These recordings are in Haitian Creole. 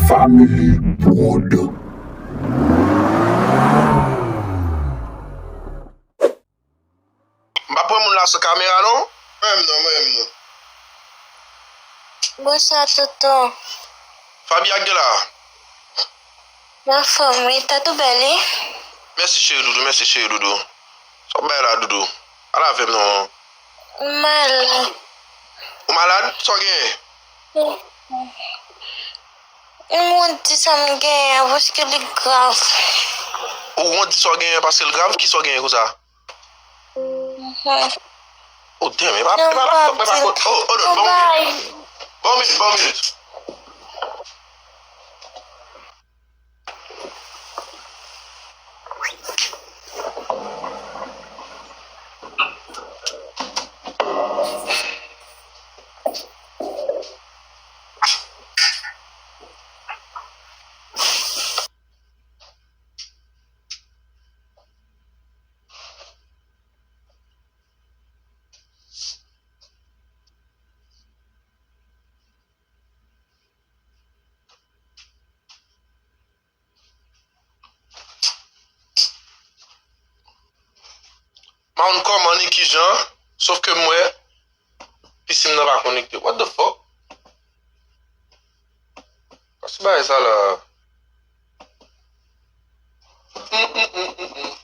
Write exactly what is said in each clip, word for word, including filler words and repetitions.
Family Prod. M pa pran moun la sou kamera non. Mwen menm non, mwen menm non. Bonswa tonton. Fabi ak Gela. M anfòm wi, tèt ou bèl wi. Mèsi cheri doudou, mèsi cheri doudou. Sa w bay la doudou? Pale avè m non. M malad. Ou malad? Sa w genyen? M wont di sa m genyen an paske li grav. Ou wont di sa w genyen an paske l grav? Kisa w genyen konsa? Mhm. Oh damn, e pa, e pa laptop, e pa ko-, oh, oh, non, ban m yon minit. Ban m yon minit, ban m yon minit. M pa konn kòman ni kijan, sof ke m wè pisin nan pa konekte. What the fuck? Pase bagay sa la. Mm, mm, mm, mm, mm.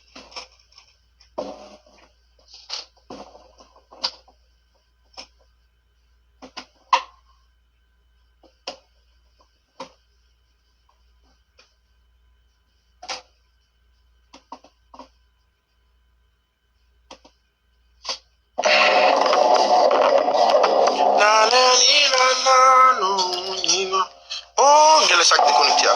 Oh, genlè sa k dekonekte a.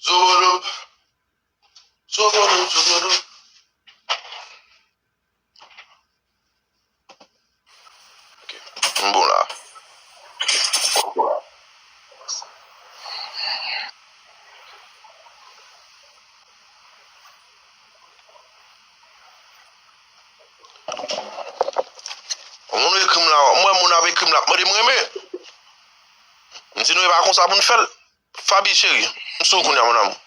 Zobodob. Zobodob, zobodob. Ok. M bon la. Moun ekri m la, m wè moun ap ekri m la, ap mande m renmen. M di nou e pa konsa pou n fè l. Fabi cheri, m sou ou kounye a, mon amour.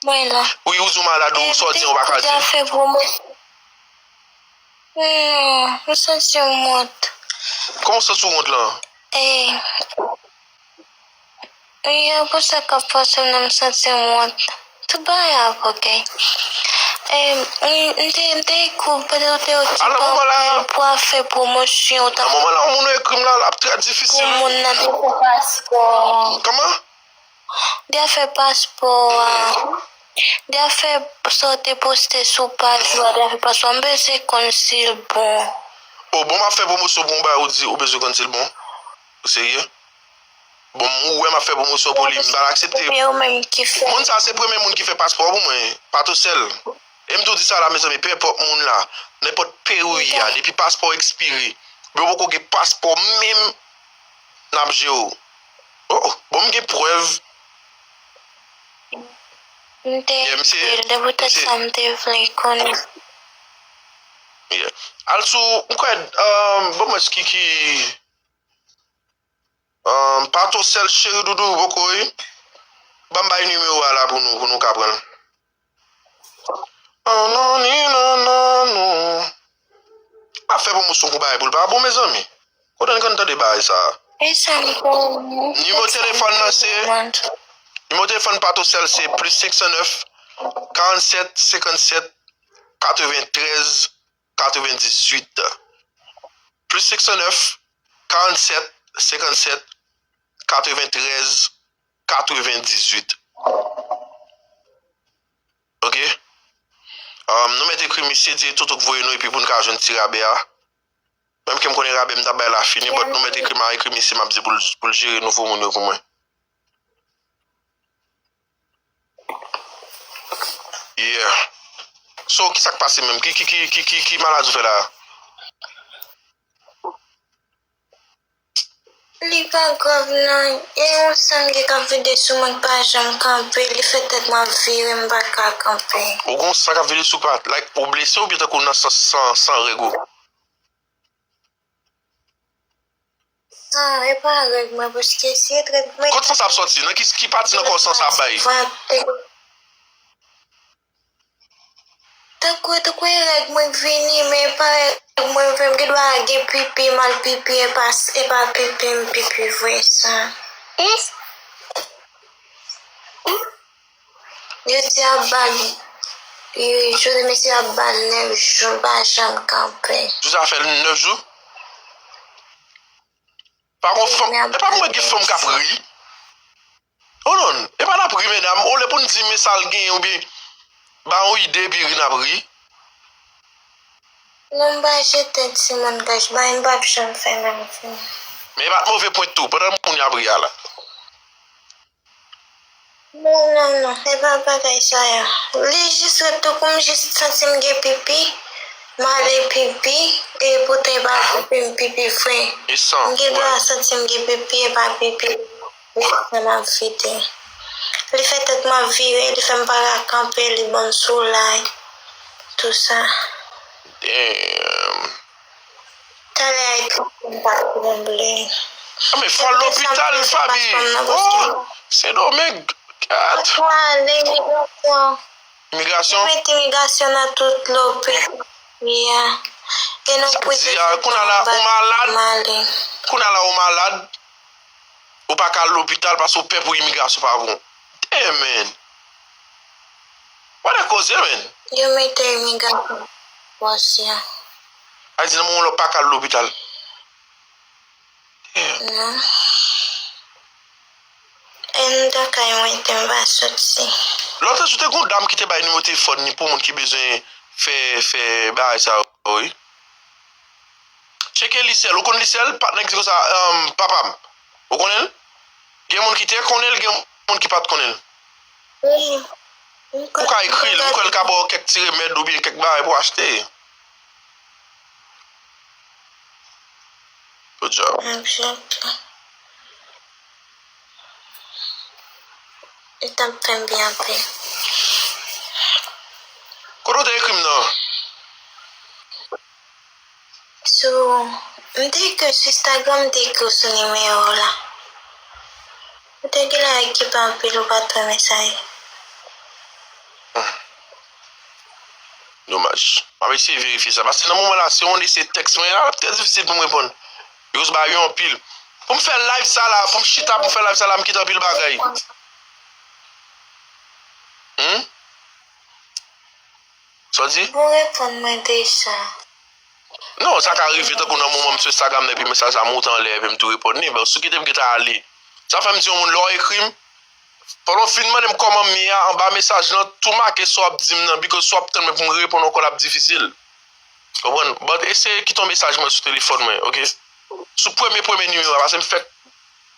Mwen la. Wi, ou di w malad, ou sa w di an, ou pa ka di. Deja fè pwomosyon. Non, m santi m wont. Kòman w santi w wont lan? E, e, pou sa k ap pase m nan, m santi m wont. Tout bagay ap oke. E, m, m te, m te ekri w, petèt ou te okipe anpil pou afè pwomosyon. Nan moman la, yon moun ekri m la, l ap trè difisil. Pou moun nan te fè paspò. Kòman? De afè paspò a. De afè sa w te poste sou paj ou a, de afè paspò a. M bezwen konn si l bon. O, bon, m ap fè pwomosyon pou yon bagay ou di ou bezwen konn si l bon. Ou serye? Bon, ou wè m ap fè pwomosyon pou li, m pa aksepte. Moun sa se premye moun ki fè paspò pou mwen, pa tou sèl. E m tou di sa la, mezanmi, pe enpòt moun la, nenpòt peyi a, depi paspò ekspire, yo poko gen paspò menm, n ap jere w. Oh, oh, bon, m gen prèv. M te, yeah, m se, se poutèt sa m te vle konnen. Yeah. Al sou, m kwè, um, bon, mwen, ki, ki, um, pa tou sèl cheri doudou, poko, wi. Ban m bay nimewo a la pou nou, pou nou ka pran l. Oh, non, ni, non, non, non. Pa fè pwomosyon pou bagay pou l pa bon, mezanmi. Kote n konn tande bagay sa a? E sa m konnen. Nimewo telefòn nan se, nimewo telefòn pa tou sèl se plis senk san nèf, karannsèt, senkannsèt, katreventrèz, katrevendizuit. Plis senk san nèf, karannsèt, senkannsèt, katreventrèz, katrevendizuit. Oke? Um, nou mèt ekri misye, di e Toto k voye nou epi pou n ka jwenn ti rabè a. Menm ke m konnen rabè m t ap bay la fini, but nou mèt ekri, m a ekri misye, m ap di pou l, pou l jere nouvo moun yo pou mwen. Yeah. So, kisa k pase menm? Ki, ki, ki, ki, ki, ki maladi w fè la? Li pa grav non. E yon san ki k ap vide sou mwen k pa janm kanpe, li fè tèt mwen ap vire, m pa ka kanpe. Ou gon san k ap vide sou pa, like, ou blese oubyen tankou nan san, san, san règ ou? San, e pa règ mwen, paske si e t règ mwen. Kot san sa ap sòti? Nan ki, ki pati nan kò w san sa ap bay? Tankou, tankou e règ mwen k vini, men e pa règ mwen vre, m gen dwa gen pipi, m al pipi, e pa, e pa pipi, m pipi vre, sa. Yo di ap ba l, yo di mesye ap ba l nèf jou, l pa janm kanpe. Jou sa fè nèf jou? Pa gon fanm, e pa mwen gen fanm k ap ri. Oh non, e pa n ap ri, medam. Olye pou n di men sa l genyen oubyen ba yon ide epi ri n ap ri. Non, m pa jete timoun gaj, bay m p ap janm fè menm fè. Men e pa t move pwent tou, pandan moun y ap ri a la. Non, non, non, e pa bagay sa yo. Li jis ret tankou m jis santi m gen pipi, m ale pipi, e poutan e pa pipi m pipi vre. E san, m gen dwa santi m gen pipi, e pa pipi. Li fè tèt mwen ap vire, li fè m pa ka kanpe, li ban m soulay, tou sa. Damn. Talè a, li pa tranble. Ah, men fò al lopital, Faby. Oh, Sendomeng. Gad. Fò ale imigrasyon. Imigrasyon? Yo met imigrasyon nan tout lopital. Yeah. E nou pwize di a, kounye a la, ou malad? Kounye a la, ou malad? Ou pa ka al lopital paske ou pè pou imigrasyon pa bon. Damn, man. What a koze, man. Yo mete imigrasyon pwosyon. A di nan moman w pa ka al lopital. Damn. Non. E m nan kay mwen te m pa soti. Lòt jou te gon dam ki te bay nimewo telefòn li pou moun ki bezwen fè, fè bagay sa yo, wi. Tcheke Lisèl. Ou konn Lisèl? Patnè ki di konsa, um, papa m. Ou konnen l? Gen moun ki te konnen l, gen moun ki pa t konnen l. Wi. Ou ka ekri l, m kwè l ka ba w kèk ti remèd oubyen kèk bagay pou w achte. Good job. Li t ap fè m byen anpil. Kote w te ekri m nan? Sou, m te ekri w sou Instagram, m te ekri w sou nimewo w la. Ou te genlè okipe anpil, ou pa t wè mesaj. Domaj. M ap eseye verifye sa. Paske nan moman la, si yon moun eseye tèks mwen, l ap trè difisil pou m reponn. Yo ba yo anpil. Pou m fè live sa la, pou m chita pou m fè live sa la, m kite anpil bagay. Hmm? Sa w di? Ou reponn mwen deja. Non, sa ka rive tankou nan moman m sou Instagram nan, epi mesaj la monte anlè, epi m tou reponn li. Bon, si w kite m gentan ale. Sa fè m di yon moun, lè w ekri m, pandan w fin mande m kòman m ye a, anba mesaj lan, tou make sa w ap di m nan, because sa w ap tann mwen pou m reponn ankò l ap difisil. Konprann? But eseye kite yon mesaj mwen sou telefòn mwen, oke? Sou premye, premye nimewo a, paske m fèk,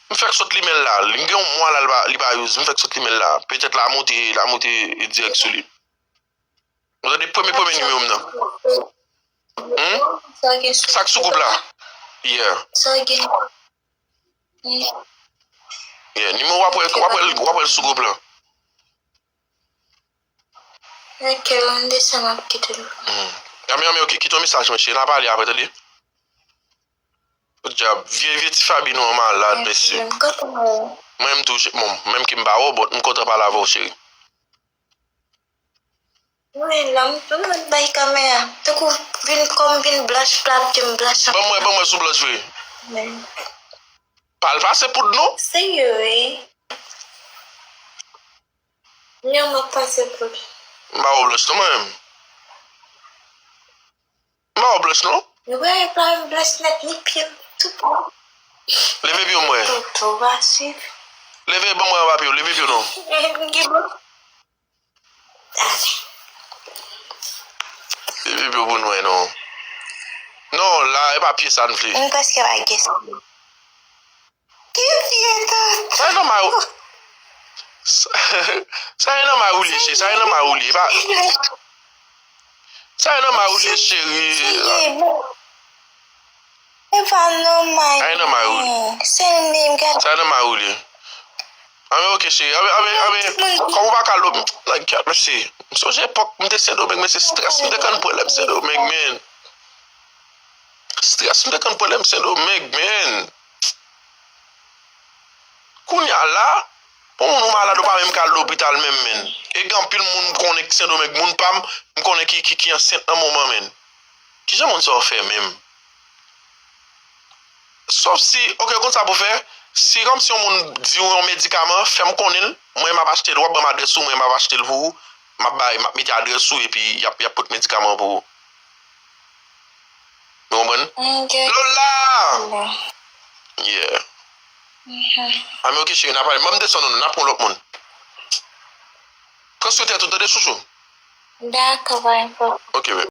m fèk sot limen l la. Li gen yon mwa la, li pa, li pa use. M fèk sot limen l la. Petèt l a monte, l a monte dirèk sou li. Ou tande premye, premye nimewo m nan? Hmm? Sa k sou gwoup la? Yeah. Yeah, nimewo w ap wè, w ap wè l, w ap wè l sou gwoup la. Ok, m desann, m ap kite l. Hmm. Anmè, anmè, ok, kite yon mesaj mwen, cheri, n a pale apre, tande? Podyab, vye, vye ti Faby nou an malad, mesye. M kontan wè w. Mwen menm tou, bon, menm ke m pa wè w, but m kontan pale avè w, cheri. Mwen la, m, m bay kamera. Tankou vin kòm vin blanch, plap, ke m blanch. Ban m wè, ban m wè si w blanch vre. Men. Pa al pase poud non. Serye, wi. Non, m ap pase poud. M pa wè w blanch non, mwen menm. M pa wè w blanch non. Wi, pa blanch nèt, ni pye m, tout. Leve pye w m wè. Toto, pa swiv. Leve, ban m wè anba pye w, leve pye w non. M gen bon. Leve pye w pou n wè non. Non, la, e pa pye sa n vle. M prèske pa gen sa. Ki vye tata. Sa e nòmal. Sa, sa e nòmal ou li ye, cheri. Sa e nòmal ou li ye. Pa, sa e nòmal ou li ye, cheri. Serye, bon. E pa nan may. Ay, nan may ou li. Se li m gen. Sa nan may ou li. Anben, oke, cheri. Anben, anben, anben, kòm ou pa ka lòb, like, God mercy. M sonje epòk m te Sendomeng, men se strès m te konn pran lè m Sendomeng, men. Strès m te konn pran lè m Sendomeng, men. Kounye a la, pou moun ou malad, ou pa menm ka al lopital menm, men. E gen anpil moun m konnen ki Sendomeng, moun pa m, m konnen ki, ki, ki ansent nan moman, men. Kijan moun sa yo fè menm? Sòf si, oke, konn sa pou fè. Si kòmsi yon moun di w yon medikaman, fè m konnen l. Mwen, m ap achte l. W ap ban m adrès ou, mwen, m ap achte l pou ou. M ap bay, m ap mete adrès ou, epi y ap, y ap pote medikaman pou ou. Nou konprann? Lola! Yeah. A, men oke, cheri, n a pale. Ban m desann ou, n a pran lòt moun. Pran swen tèt ou, tande, chouchou. Dakò, pa gen pwoblèm. Oke, baby.